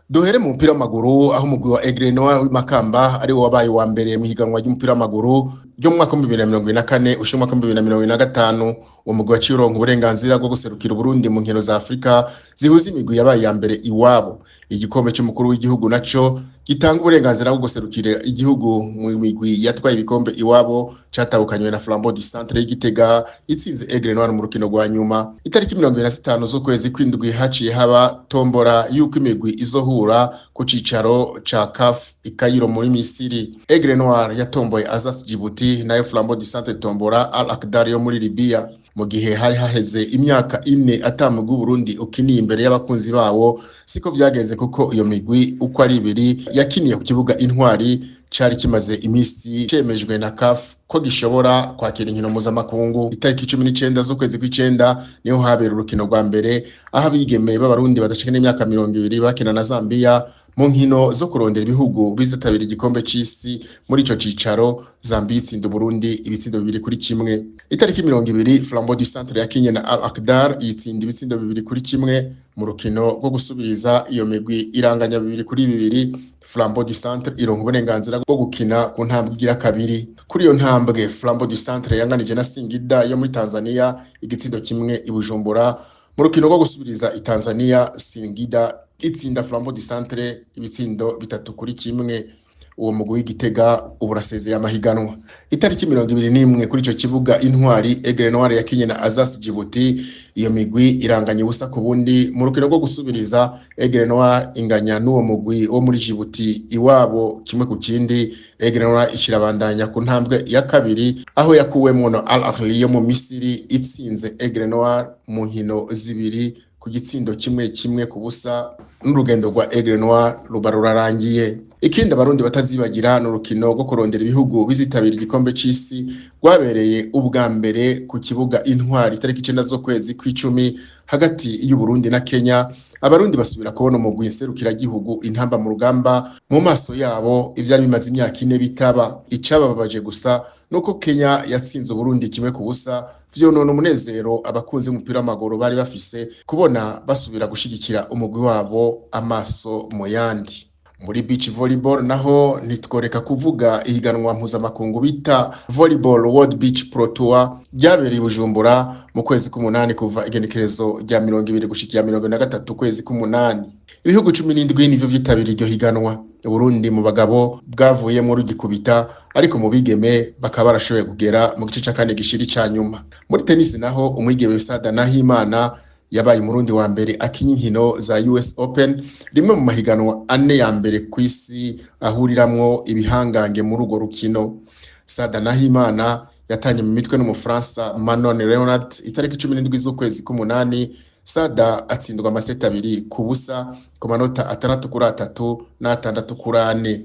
Duhere mu mupira w'amaguru, aho umugwi wa Aigle Noir w'Imakamba ari wo wabaye wa mbere mu higanwa ry'umupira w'amaguru ryo mu mwaka wa 2024 ushira umwaka wa 2025. Uwo mugwi waciye uronka uburenganzira bwo guserukira Uburundi mu nkino za Afrika zihuza imigwi yabaye iya mbere iwabo. Igikombe c'umukuru w'igihugu naco gitanga uburenganzira bwo guserukira igihugu mu migwi yatwaye ibikombe iwabo catahukanywe na Flambeau du Centre y'Igitega, itsinze Aigle Noir mu rukino rwa nyuma. Itariki 25 z'ukwezi kw'indwi haciye haba tombora y'uko imigwi izohura ku cicaro ca CAF i Cairo muri Misiri. Aigle Noir yatomboye Azas Djibouti, nayo Flambeau du Centre tombora Al Akdar yo muri Libya. Mu gihe hari haheze imyaka 4 ata mugwi w'Uburundi ukiniye imbere y'abakunzi bawo, siko vyagenze, kuko iyo migwi uko ari ibiri yakiniye ku kibuga Intwari cari kimaze imisi cemejwe na CAF ko gishobora kwakira inkino mpuzamakungu. Itariki 19 z'ukwezi kw'icenda niho habera urukino rwa mbere, aho abigeme b'Abarundi badashika n'imyaka 20 bakina na Zambia mu nkino zo kurondera ibihugu bizitabira igikombe c'isi muri ico cicaro. Zambia itsinda Uburundi ibitsindo 2-1. Itariki 20, Flambeau du Centre yakinye na Al Akdar, yitsinda ibitsindo 2-1. Mu rukino rwo gusubiriza, iyo migwi iranganya 2-2. Flambeau du Centre ironka uburenganzira bwo gukina ku ntambwe igira kabiri. Kuri iyo ntambwe, Flambeau du Centre yanganije na Singida yo muri Tanzania igitsindo 1 i Bujumbura. Mu rukino rwo gusubiriza i Tanzania, Singida itsinda Flambeau du Centre ibitsindo 3-1. Uwo mugwi w'Igitega ubu urasezeye amahiganwa. Itariki 21, kuri ico kibuga Intwari, Aigle Noir yakinye na Azas Djibouti. Iyo migwi iranganya 0-0. Mu rukino rwo gusubiriza, Aigle Noir inganya n'uwo mugwi wo muri Djibouti iwabo 1-1. Aigle Noir icirabandanya ku ntambwe ya kabiri, aho yakuwemwo na Al Ahly yo mu Misiri, itsinze Aigle Noir mu nkino zibiri ku gitsindo 1-1, n'urugendo rwa Aigle Noir ruba rurarangiye. Ikindi Abarundi batazibagira ni urukino rwo kurondera ibihugu bizitabira igikombe c'isi rwabereye ubwa mbere ku kibuga Intwari itariki 9 z'ukwezi kw'icumi hagati y'Uburundi na Kenya. Abarundi basubira kubona umugwi nserukiragihugu Intamba mu Rugamba mu maso yabo, ivyari bimaze imyaka 4 bitaba. Icabababaje gusa nuko Kenya yatsinze Uburundi 1-0, vyonona umunezero abakunzi b'umupira w'amaguru bari bafise kubona basubira gushigikira umugwi wabo amaso mu yandi. Muri beach volleyball naho ntitworeka kuvuga ihiganwa mpuzamakungu bita Volleyball World Beach Pro Tour ryabereye i Bujumbura mu kwezi k'umunani, kuva igenekerezo rya 20 gushika iya 43 kwezi k'umunani. Ibihugu 17 nivyo vyitabiriye iryo higanwa. Uburundi mu bagabo bwavuyemwo rugikubita, ariko mu bigeme bakaba barashoboye kugera mu gice ca kane gishira ica nyuma. Muri tennis naho, umwigeme Sada Nahimana yabaye Umurundi wa mbere akinye inkino za US Open, rimwe mu mahiganwa ane ya mbere ku isi ahuriramwo ibihangange muri urwo rukino. Sada Nahimana yatanye mu mitwe n'Umufaransa Manon Leonard itariki 17 z'ukwezi k'umunani. Sada atsindwa amaseti 2-0, ku manota 6-3 na 6-4.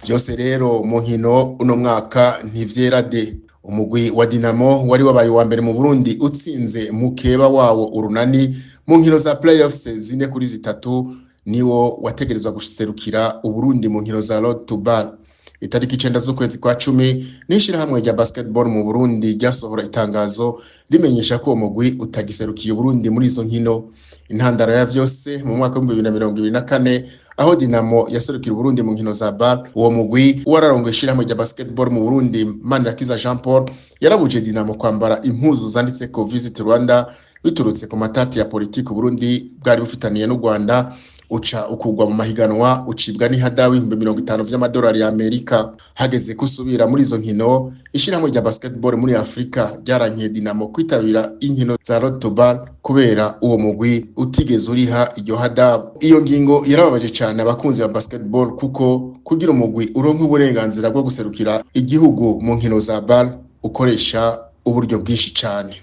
Vyose rero mu nkino uno mwaka ntivyera de. Umugwi wa Dinamo wari wabaye uwa mbere mu Burundi utsinze mukeba wawo Urunani mu nkino za playoffs 4-3, niwo wategerezwa guserukira Uburundi mu nkino za Road to BAL. Itariki 9 z'ukwezi kwa cumi n'ishirahamwe rya basketball mu Burundi ryasohora itangazo rimenyesha ko uwo mugwi utagiserukiye Uburundi muri izo nkino. Intandaro ya vyose, mu mwaka wa 2024, aho Dinamo yaserukira Uburundi mu nkino za BAL, uwo mugwi wararongoye ishirahamwe rya basketball mu Burundi, Manirakiza Jean Paul, yarabuje Dinamo kwambara impuzu zanditseko "Visit Rwanda", biturutse ku matati ya politiki Uburundi bwari bufitaniye n'u Rwanda. Uca ukugwa mu mahiganwa, ucibwa n'ihadabu 50,000 vy'amadolari ya Amerika. Hageze kusubira muri izo nkino, ishirahamwe rya basketball muri Afrika ryarankiye Dinamo kwitabira inkino za Road to BAL kubera uwo mugwi utigeze uriha iryo hadabu. Iyo ngingo yarababaje cane abakunzi ba basketball, kuko kugira umugwi uronke uburenganzira bwo guserukira igihugu mu nkino za BAL ukoresha uburyo bwinshi cane.